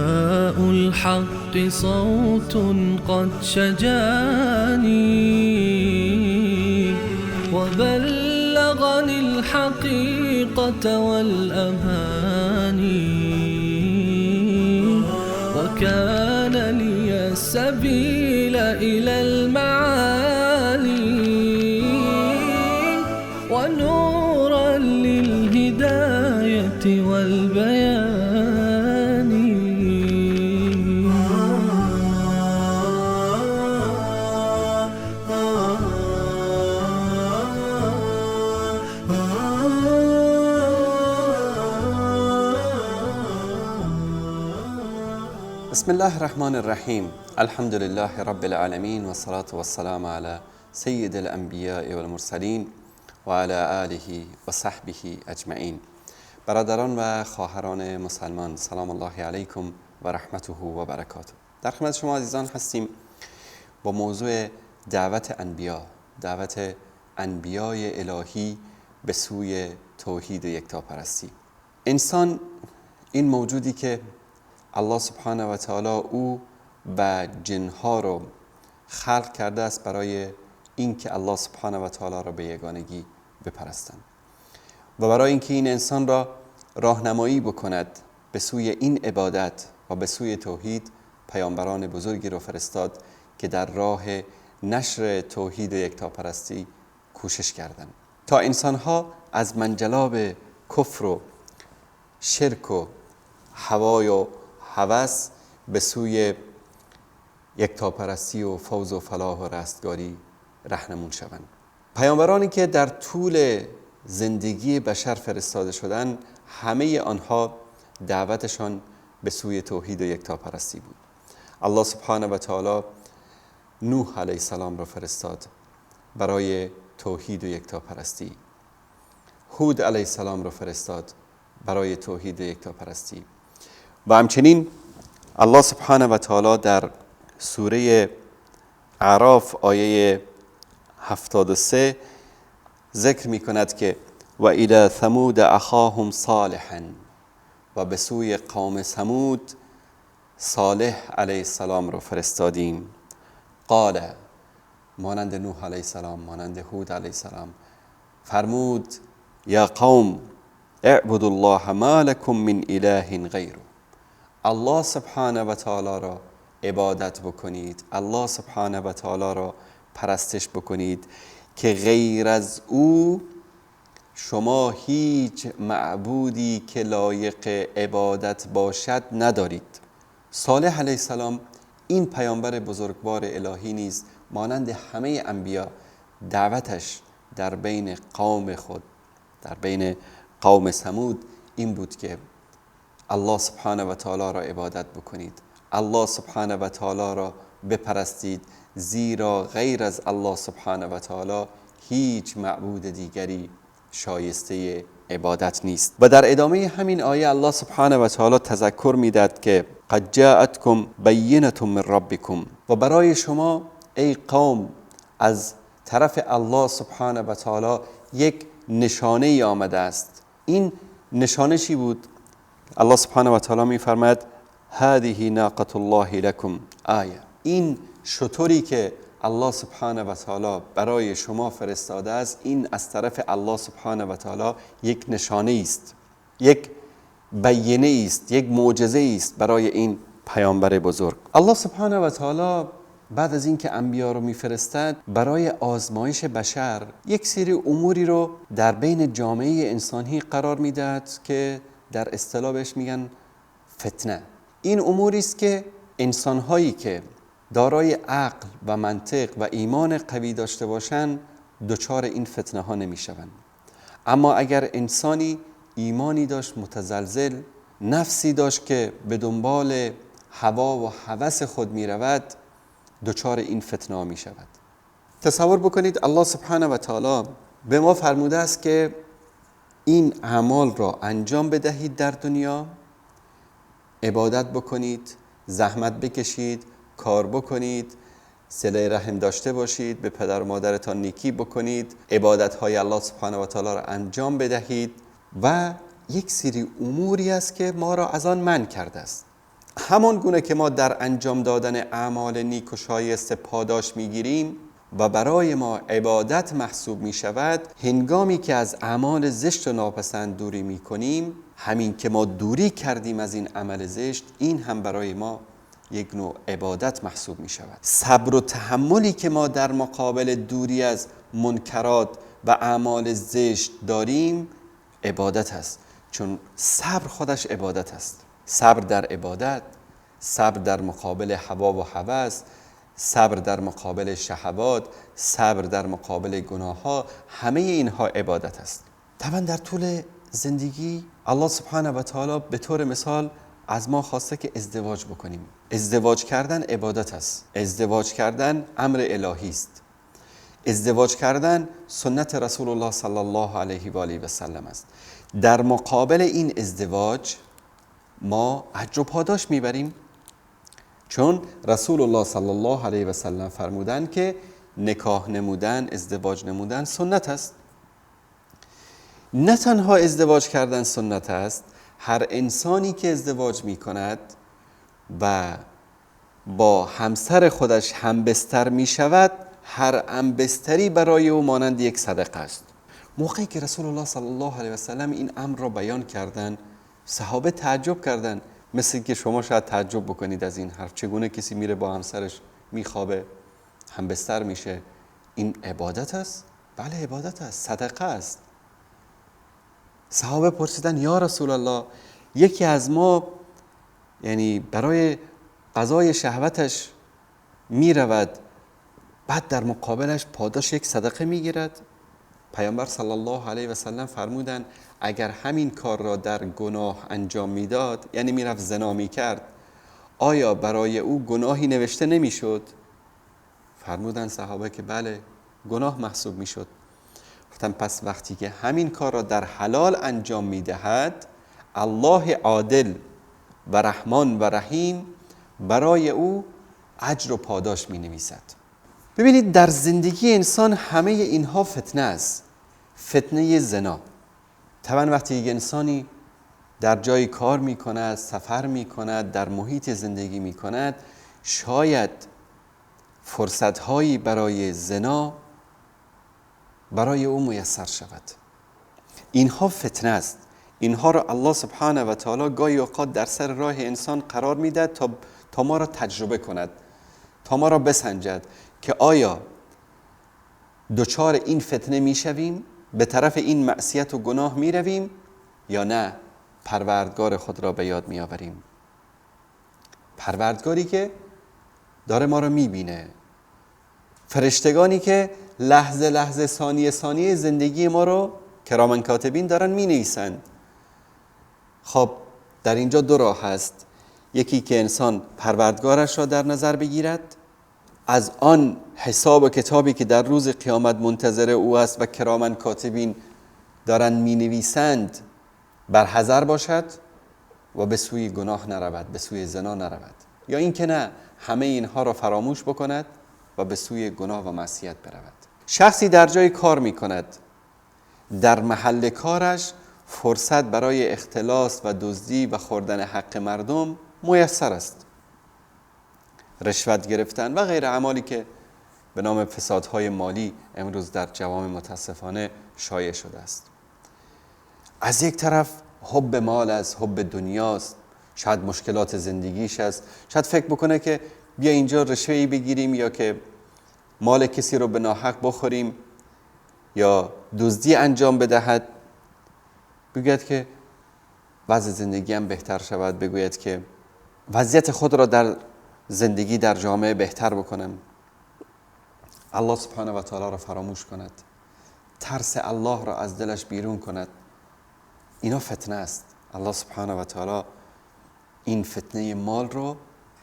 نداء الحق صوت قد شجاني وبلغني الحقيقة والأماني وكان لي السبيل إلى المعالي ونورا للهداية والبيان. بسم الله الرحمن الرحیم. الحمد لله رب العالمین و الصلاة والسلام علی سید الانبیاء والمرسلین و علی آله و صحبه اجمعین. برادران و خواهران مسلمان، سلام الله علیکم و رحمته و برکاته. در خدمت شما عزیزان هستیم با موضوع دعوت انبیا، دعوت انبیای الهی به سوی توحید یکتاپرستی. انسان این موجودی که الله سبحانه و تعالی او و جنها رو خلق کرده است برای اینکه الله سبحانه و تعالی را به یگانگی بپرستند و برای اینکه این انسان را راهنمایی بکند به سوی این عبادت و به سوی توحید، پیامبران بزرگی را فرستاد که در راه نشر توحید و یکتاپرستی کوشش کردند تا انسانها از منجلاب کفر و شرک و هوای و هوس به سوی یکتاپرستی و فوز و فلاح و رستگاری رهنمون شوند. پیامبرانی که در طول زندگی بشر فرستاده شدند، همه آنها دعوتشان به سوی توحید و یکتاپرستی بود. الله سبحانه و تعالی نوح علیه السلام را فرستاد برای توحید و یکتاپرستی، هود علیه السلام را فرستاد برای توحید و یکتاپرستی و همچنین الله سبحانه و تعالی در سوره اعراف آیه 73 ذکر می کند که و الی ثمود اخاهم صالحا، و به سوی قوم ثمود صالح علیه السلام را فرستادیم. قال، مانند نوح علیه السلام، مانند هود علیه السلام، فرمود یا قوم اعبدوا الله ما لكم من اله غیره. الله سبحانه و تعالی را عبادت بکنید، الله سبحانه و تعالی را پرستش بکنید که غیر از او شما هیچ معبودی که لایق عبادت باشد ندارید. صالح علیه السلام این پیامبر بزرگوار الهی نیز مانند همه انبیا دعوتش در بین قوم خود، در بین قوم ثمود این بود که الله سبحانه و تعالی را عبادت بکنید، الله سبحانه و تعالی را بپرستید، زیرا غیر از الله سبحانه و تعالی هیچ معبود دیگری شایسته عبادت نیست. و در ادامه همین آیه الله سبحانه و تعالی تذکر میداد که قد جاءتکم بینة من ربکم، و برای شما ای قوم از طرف الله سبحانه و تعالی یک نشانه ای آمده است. این نشانه چی بود؟ الله سبحانه و تعالی می‌فرماید هذه ناقة الله لكم آیه. این شتری که الله سبحانه و تعالی برای شما فرستاده است، این از طرف الله سبحانه و تعالی یک نشانه است، یک بینه است، یک معجزه است برای این پیامبر بزرگ. الله سبحانه و تعالی بعد از اینکه انبیا رو میفرستد برای آزمایش بشر یک سری اموری رو در بین جامعه انسانی قرار میدهد که در اصطلاح بهش میگن فتنه. این اموری است که انسانهایی که دارای عقل و منطق و ایمان قوی داشته باشند دچار این فتنه ها نمیشوند. اما اگر انسانی ایمانی داشت متزلزل، نفسی داشت که به دنبال هوا و هوس خود میرود، دچار این فتنه ها میشود. تصور بکنید الله سبحانه و تعالی به ما فرموده است که این اعمال را انجام بدهید در دنیا، عبادت بکنید، زحمت بکشید، کار بکنید، صله رحم داشته باشید، به پدر و مادرتان نیکی بکنید، عبادت‌های الله سبحانه و تعالی را انجام بدهید و یک سری اموری است که ما را از آن منع کرده است. همان گونه که ما در انجام دادن اعمال نیک و شایسته پاداش میگیریم و برای ما عبادت محسوب می شود، هنگامی که از اعمال زشت و ناپسند دوری می کنیم، همین که ما دوری کردیم از این عمل زشت، این هم برای ما یک نوع عبادت محسوب می شود. صبر و تحملی که ما در مقابل دوری از منکرات و اعمال زشت داریم عبادت است، چون صبر خودش عبادت است. صبر در عبادت، صبر در مقابل هوا و هوس، صبر در مقابل شهوات، صبر در مقابل گناه ها، همه اینها عبادت است. طبعا در طول زندگی الله سبحانه و تعالی به طور مثال از ما خواسته که ازدواج بکنیم. ازدواج کردن عبادت است. ازدواج کردن امر الهی است. ازدواج کردن سنت رسول الله صلی الله علیه و آله و سلم است. در مقابل این ازدواج ما اجر و پاداش میبریم، چون رسول الله صلی الله علیه و سلم فرمودند که نکاح نمودن، ازدواج نمودن سنت است. نه تنها ازدواج کردن سنت است، هر انسانی که ازدواج می کند و با همسر خودش همبستر می شود، هر همبستری برای او مانند یک صدقه است. موقعی که رسول الله صلی الله علیه و سلم این امر را بیان کردند، صحابه تعجب کردند. مثل که شما شاید تعجب بکنید از این حرف، چگونه کسی میره با همسرش میخوابه، همبستر میشه، این عبادت است؟ بله عبادت است، صدقه است. صحابه پرسیدن یا رسول الله، یکی از ما یعنی برای قضای شهوتش میرود، بعد در مقابلش پاداش یک صدقه میگیرد؟ پیامبر صلی الله علیه و سلم فرمودند اگر همین کار را در گناه انجام میداد، یعنی میرفت زنا میکرد، آیا برای او گناهی نوشته نمیشد؟ فرمودند صحابه که بله، گناه محسوب میشد. گفتن پس وقتی که همین کار را در حلال انجام میدهد، الله عادل و رحمان و رحیم برای او اجر و پاداش مینویسد. ببینید در زندگی انسان همه اینها فتنه است. فتنه زنا. طبعا وقتی یک انسانی در جای کار میکند، سفر میکند، در محیط زندگی میکند، شاید فرصتهایی برای زنا برای او میسر شود. اینها فتنه است. اینها را الله سبحانه و تعالی گاهی اوقات در سر راه انسان قرار میدهد تا ما را تجربه کند، تا ما را بسنجد که آیا دچار این فتنه میشویم، به طرف این معصیت و گناه میرویم یا نه پروردگار خود را به یاد میآوریم. پروردگاری که داره ما را میبینه، فرشتگانی که لحظه لحظه، ثانیه ثانیه زندگی ما رو کرامن کاتبین دارن مینویسند. خب در اینجا دو راه هست. یکی که انسان پروردگارش را در نظر بگیرد، از آن حساب و کتابی که در روز قیامت منتظر او است و کرامن کاتبین دارن مینویسند بر حذر باشد و به سوی گناه نرود، به سوی زنا نرود، یا اینکه نه، همه اینها را فراموش بکند و به سوی گناه و معصیت برود. شخصی در جای کار میکند، در محل کارش فرصت برای اختلاس و دزدی و خوردن حق مردم میسر است، رشوت گرفتن و غیر اعمالی که به نام فسادهای مالی امروز در جوامع متاسفانه شایع شده است. از یک طرف حب مال است، حب دنیاست، شاید مشکلات زندگیش است، شاید فکر بکنه که بیا اینجا رشوه‌ای بگیریم یا که مال کسی رو به ناحق بخوریم یا دزدی انجام بدهد، بگوید که وضع زندگی هم بهتر شود، بگوید که وضعیت خود را در زندگی در جامعه بهتر بکنم. الله سبحانه و تعالی را فراموش کند، ترس الله را از دلش بیرون کند. اینا فتنه است. الله سبحانه و تعالی این فتنه مال رو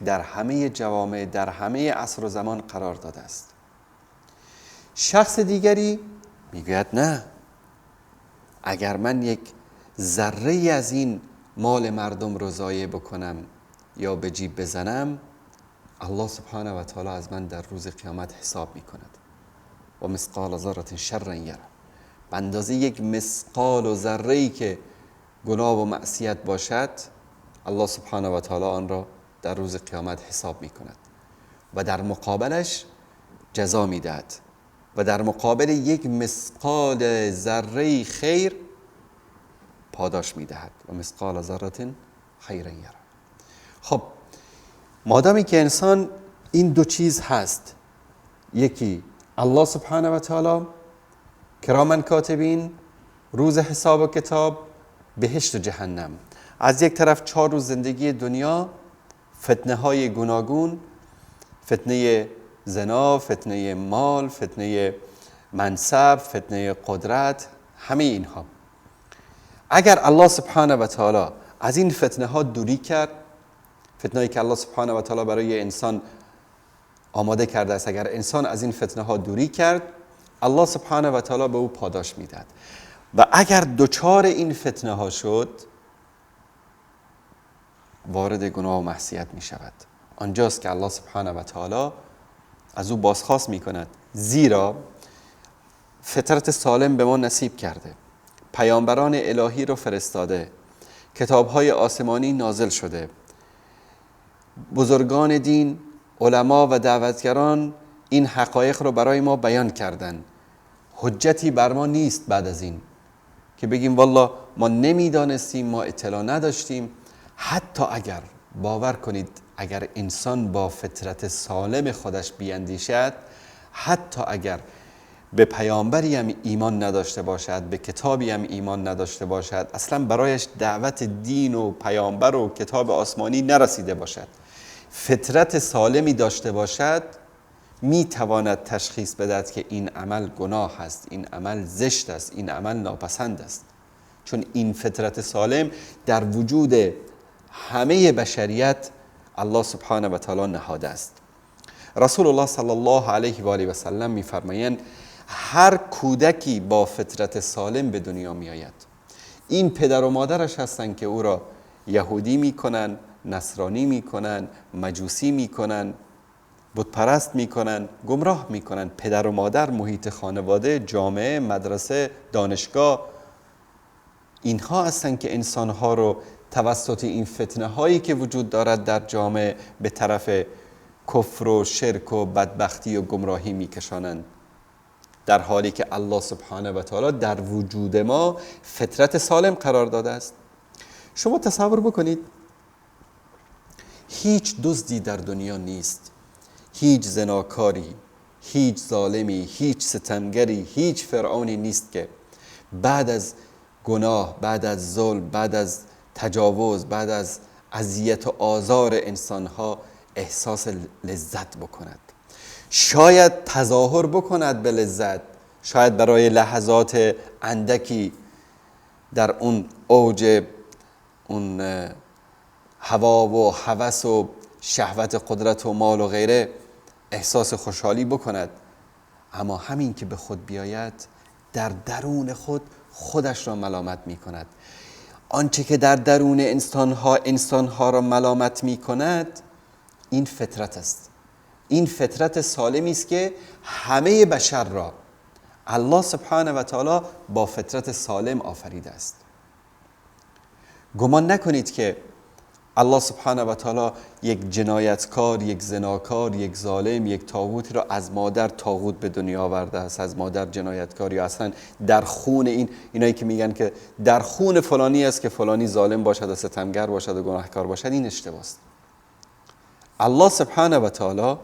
در همه جوامع، در همه عصر و زمان قرار داده است. شخص دیگری میگوید نه، اگر من یک ذره از این مال مردم رو ضایع بکنم یا به جیب بزنم، الله سبحانه و تعالی از من در روز قیامت حساب میکند. و مثقال ذره شرا یره، به اندازه یک مثقال و ذره‌ای که گناه و معصیت باشد، الله سبحانه و تعالی آن را در روز قیامت حساب می کند و در مقابلش جزا می دهد و در مقابل یک مثقال ذره خیر پاداش می دهد و مثقال ذره خیر یره. خب مادامی که انسان این دو چیز هست، یکی الله سبحانه و تعالی، کرامن کاتبین، روز حساب و کتاب، بهشت و جهنم. از یک طرف 4 روز زندگی دنیا، فتنه های گوناگون، فتنه زنا، فتنه مال، فتنه منصب، فتنه قدرت، همه اینها. اگر الله سبحانه و تعالی از این فتنه ها دوری کرد، فتنه‌ای که الله سبحانه و تعالی برای انسان آماده کرده است، اگر انسان از این فتنه ها دوری کرد، الله سبحانه و تعالی به او پاداش میدهد. و اگر دچار این فتنه ها شد، وارد گناه و معصیت می شود. آنجاست که الله سبحانه و تعالی از او بازخواست می کند، زیرا فطرت سالم به ما نصیب کرده، پیامبران الهی رو فرستاده، کتاب‌های آسمانی نازل شده، بزرگان دین، علما و دعوتگران این حقایق رو برای ما بیان کردن. حجتی بر ما نیست بعد از این که بگیم والله ما نمیدانستیم، ما اطلاع نداشتیم. حتی اگر باور کنید، اگر انسان با فطرت سالم خودش بیندیشد، حتی اگر به پیامبری هم ایمان نداشته باشد، به کتابی هم ایمان نداشته باشد، اصلا برایش دعوت دین و پیامبر و کتاب آسمانی نرسیده باشد، فطرت سالمی داشته باشد، می تواند تشخیص بدهد که این عمل گناه است، این عمل زشت است، این عمل ناپسند است. چون این فطرت سالم در وجود همه بشریت الله سبحانه و تعالی نهاده است. رسول الله صلی الله علیه و آله و سلم می‌فرمایند هر کودکی با فطرت سالم به دنیا می‌آید. این پدر و مادرش هستند که او را یهودی می‌کنن، نصرانی می‌کنن، مجوسی می‌کنن، بتپرست می‌کنن، گمراه می‌کنن. پدر و مادر، محیط خانواده، جامعه، مدرسه، دانشگاه، اینها هستند که انسانها رو توسط این فتنه هایی که وجود دارد در جامعه به طرف کفر و شرک و بدبختی و گمراهی میکشانند، در حالی که الله سبحانه و تعالی در وجود ما فطرت سالم قرار داده است. شما تصور بکنید هیچ دزدی در دنیا نیست، هیچ زناکاری، هیچ ظالمی، هیچ ستمگری، هیچ فرعونی نیست که بعد از گناه، بعد از ظلم، بعد از تجاوز، بعد از اذیت و آزار انسانها احساس لذت بکند. شاید تظاهر بکند به لذت، شاید برای لحظات اندکی در اون اوج اون هوا و هوس و شهوت قدرت و مال و غیره احساس خوشحالی بکند، اما همین که به خود بیاید در درون خود خودش را ملامت می کند. آنچه که در درون انسانها را ملامت می کند این فطرت است. این فطرت سالمی است که همه بشر را الله سبحانه و تعالی با فطرت سالم آفریده است. گمان نکنید که الله سبحانه و تعالی یک جنایتکار، یک زناکار، یک ظالم، یک طاغوت را از مادر طاغوت به دنیا آورده است، از مادر جنایتکار، یا اصلا در خون اینایی که میگن که در خون فلانی است که فلانی ظالم باشد و ستمگر باشد و گناهکار باشد، این اشتباه است. الله سبحانه و تعالی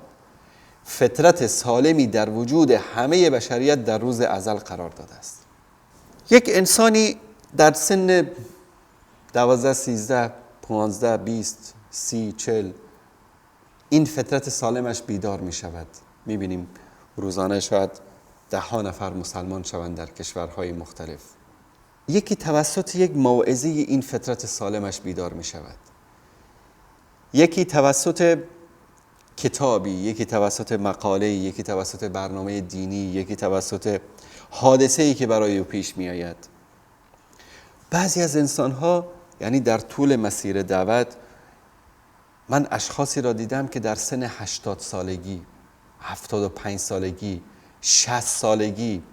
فطرت سالمی در وجود همه بشریت در روز ازل قرار داده است. یک انسانی در سن 12، 13، 15، 20، 30، 40 این فطرت سالمش بیدار می شود. می بینیم روزانه شاید 10 نفر مسلمان شوند در کشورهای مختلف. یکی توسط یک موعظه این فطرت سالمش بیدار می شود، یکی توسط کتابی، یکی توسط مقاله، یکی توسط برنامه دینی، یکی توسط حادثه‌ای که برای او پیش می آید. بعضی از انسان‌ها، یعنی در طول مسیر دعوت، من اشخاصی را دیدم که در سن 80 سالگی، 75 سالگی، 60 سالگی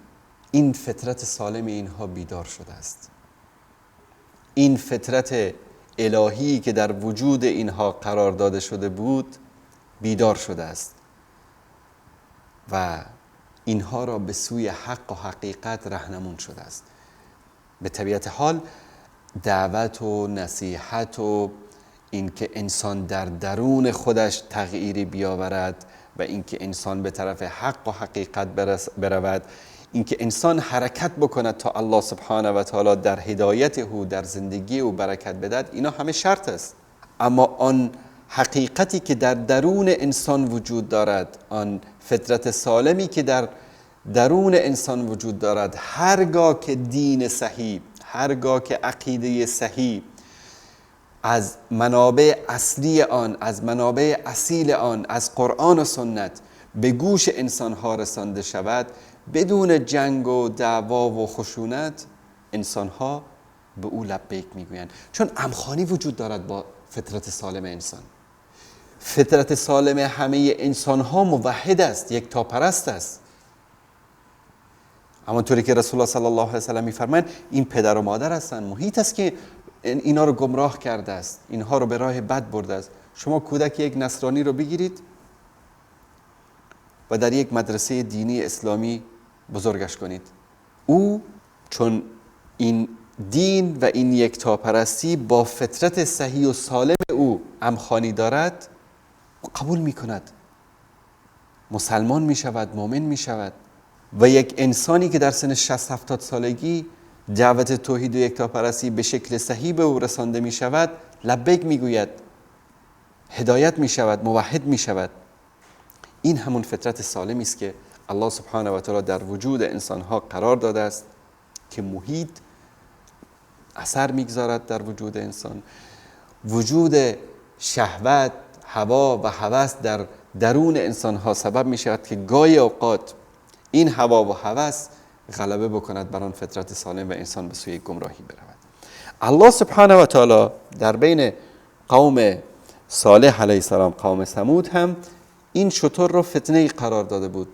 این فطرت سالم اینها بیدار شده است. این فطرت الهی که در وجود اینها قرار داده شده بود بیدار شده است و اینها را به سوی حق و حقیقت رهنمون شده است. به طبیعت حال دعوت و نصیحت و اینکه انسان در درون خودش تغییری بیاورد و اینکه انسان به طرف حق و حقیقت برود، اینکه انسان حرکت بکند تا الله سبحانه و تعالی در هدایت او، در زندگی او برکت بدهد، اینا همه شرط است. اما آن حقیقتی که در درون انسان وجود دارد، آن فطرت سالمی که در درون انسان وجود دارد، هرگاه که دین صحیح، هرگاه که عقیده صحیح از منابع اصلی آن، از منابع اصیل آن، از قرآن و سنت به گوش انسانها رسانده شود، بدون جنگ و دعوا و خشونت انسانها به او لبیک میگویند، چون همخوانی وجود دارد با فطرت سالم انسان. فطرت سالم همه انسانها موحد است، یکتاپرست است. همانطوری که رسول الله صلی الله علیه و سلم میفرمایند این پدر و مادر هستند، محیط است که اینا رو گمراه کرده است، اینها رو به راه بد برده است. شما کودک یک نصرانی رو بگیرید و در یک مدرسه دینی اسلامی بزرگش کنید، او چون این دین و این یکتاپرستی با فطرت صحیح و سالم او همخوانی دارد، قبول میکند، مسلمان میشود، مؤمن میشود. و یک انسانی که در سن 60-70 سالگی دعوت توحید و یکتاپرستی به شکل صحیح به او رسانده می شود، لبیک می گوید، هدایت می شود، موحد می شود. این همون فطرت سالمی است که الله سبحانه و تعالی در وجود انسانها قرار داده است که محیط اثر میگذارد در وجود انسان. وجود شهوت، هوا و هوس در درون انسانها سبب می شود که گاهی اوقات این هوا و هوس غلبه بکند بر آن فطرت سالم و انسان به سوی گمراهی برود. الله سبحانه و تعالی در بین قوم صالح علیه السلام، قوم ثمود هم این شتر رو فتنه قرار داده بود.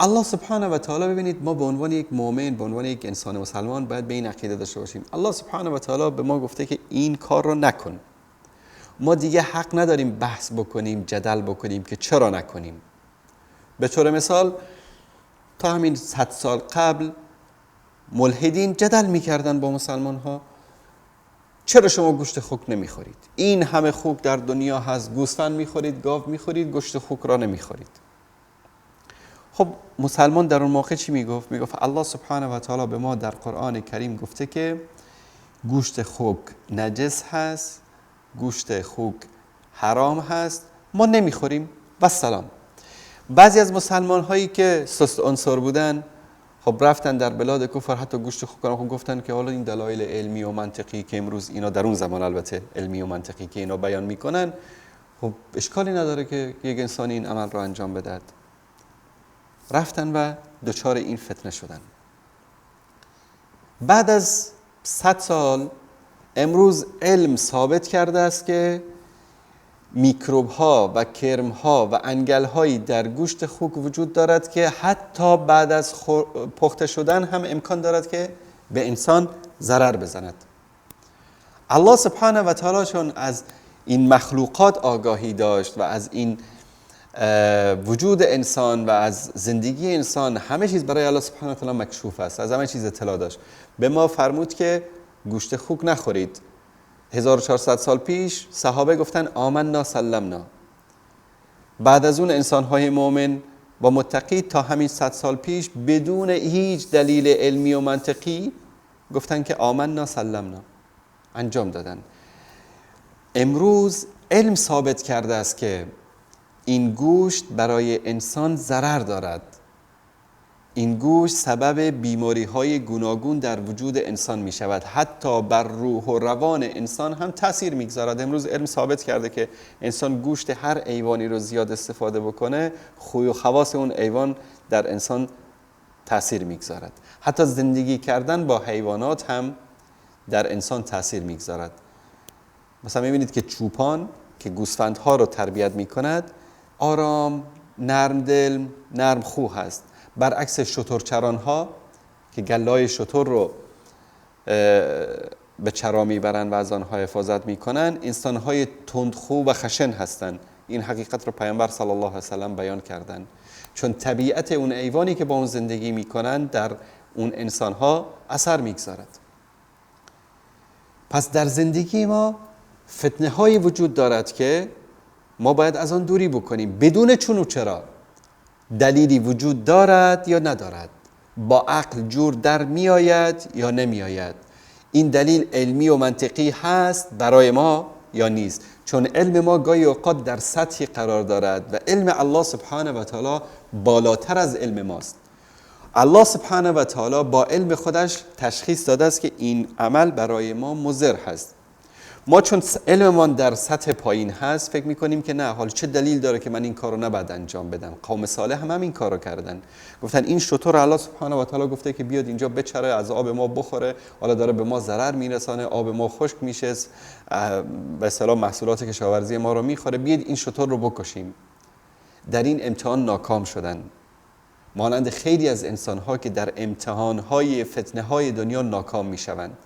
الله سبحانه و تعالی، ببینید ما به عنوان یک مؤمن، به عنوان یک انسان مسلمان باید به این عقیده داشته باشیم. الله سبحانه و تعالی به ما گفته که این کار رو نکن. ما دیگه حق نداریم بحث بکنیم، جدل بکنیم که چرا نکنیم. به طور مثال تا همین 100 سال قبل ملحدین جدل میکردن با مسلمان ها، چرا شما گوشت خوک نمیخورید؟ این همه خوک در دنیا هست، گوسفند میخورید، گاو میخورید، گوشت خوک را نمیخورید. خب مسلمان در اون موقع چی میگفت؟ میگفت الله سبحانه و تعالی به ما در قرآن کریم گفته که گوشت خوک نجس هست، گوشت خوک حرام هست، ما نمیخوریم و سلام. بعضی از مسلمان هایی که سست عنصر بودن، خب رفتن در بلاد کفر حتی گوشت خوک را گفتن که حالا این دلایل علمی و منطقی که امروز اینا در اون زمان البته علمی و منطقی که اینا بیان میکنن، خب اشکالی نداره که یک انسانی این عمل را انجام بدهد. رفتن و دچار این فتنه شدن. بعد از 100 سال امروز علم ثابت کرده است که میکروب ها و کرم ها و انگل هایی در گوشت خوک وجود دارد که حتی بعد از پخته شدن هم امکان دارد که به انسان ضرر بزند. الله سبحانه و تعالی چون از این مخلوقات آگاهی داشت و از این وجود انسان و از زندگی انسان، همه چیز برای الله سبحانه و تعالی مکشوف است، از همه چیز اطلاع داشت، به ما فرمود که گوشت خوک نخورید. 1400 سال پیش صحابه گفتن آمنا سلمنا. بعد از اون انسان‌های مؤمن و متقی تا همین 100 سال پیش بدون هیچ دلیل علمی و منطقی گفتن که آمنا سلمنا، انجام دادن. امروز علم ثابت کرده است که این گوشت برای انسان ضرر دارد، این گوشت سبب بیماری‌های گوناگون در وجود انسان می‌شود، حتی بر روح و روان انسان هم تأثیر می‌گذارد. امروز علم ثابت کرده که انسان گوشت هر حیوانی رو زیاد استفاده بکنه، خوی و خواص اون حیوان در انسان تأثیر می‌گذارد. حتی زندگی کردن با حیوانات هم در انسان تأثیر می‌گذارد. مثلا می‌بینید که چوپان که گوسفندها رو تربیت می‌کند، آرام، نرم دل، نرم خو هست. برعکس شترچران ها که گلای شتر رو به چرا میبرن و از آنها حفاظت میکنن، انسانهای تندخو و خشن هستند. این حقیقت رو پیامبر صلی الله علیه و سلم بیان کردن، چون طبیعت اون حیوانی که با اون زندگی میکنن در اون انسانها اثر میگذارد. پس در زندگی ما فتنه هایی وجود دارد که ما باید از آن دوری بکنیم، بدون چون و چرا. دلیلی وجود دارد یا ندارد، با عقل جور در می آید یا نمی آید، این دلیل علمی و منطقی هست برای ما یا نیست. چون علم ما گاهی اوقات در سطحی قرار دارد و علم الله سبحانه و تعالی بالاتر از علم ماست. الله سبحانه و تعالی با علم خودش تشخیص داده است که این عمل برای ما مضر هست. ما چون علممان در سطح پایین هست فکر میکنیم که نه، حالا چه دلیل داره که من این کارو نباید انجام بدم. قوم صالح هم این کارو کردن، گفتن این شتر الله سبحانه و تعالی گفته که بیاد اینجا بچره، از آب ما بخوره، حالا داره به ما ضرر میرسانه، آب ما خشک میشه، به اصطلاح محصولات کشاورزی ما رو میخوره، بیاد این شتر رو بکشیم. در این امتحان ناکام شدن، مانند خیلی از انسان‌ها که در امتحان‌های فتنه‌های دنیا ناکام میشوند.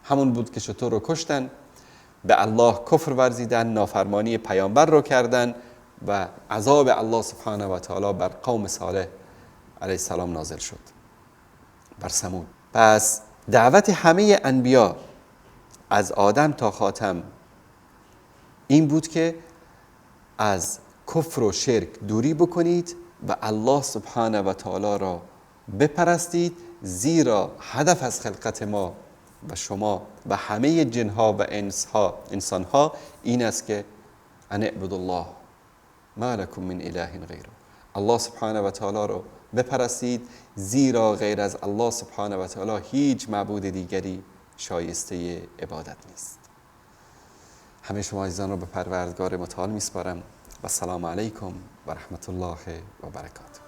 همون بود که شتر رو کشتن، به الله کفر ورزیدن، نافرمانی پیامبر رو کردن و عذاب الله سبحانه و تعالی بر قوم صالح علیه السلام نازل شد، بر ثمود. پس دعوت همه انبیا از آدم تا خاتم این بود که از کفر و شرک دوری بکنید و الله سبحانه و تعالی را بپرستید، زیرا هدف از خلقت ما و شما و همه جنها و انسانها این است که ان اعبدوا الله ما لکم من اله غیره، الله سبحانه و تعالی رو بپرستید، زیرا غیر از الله سبحانه و تعالی هیچ معبود دیگری شایسته عبادت نیست. همه شما عزیزان رو به پروردگار متعال میسپارم و السلام علیکم و رحمت الله و برکاته.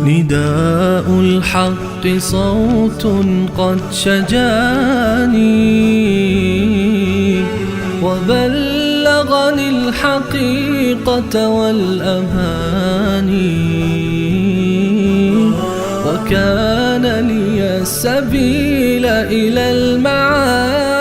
نداء الحق صوت قد شجاني وبلغني الحقيقة والأماني وكان لي السبيل إلى المعاني.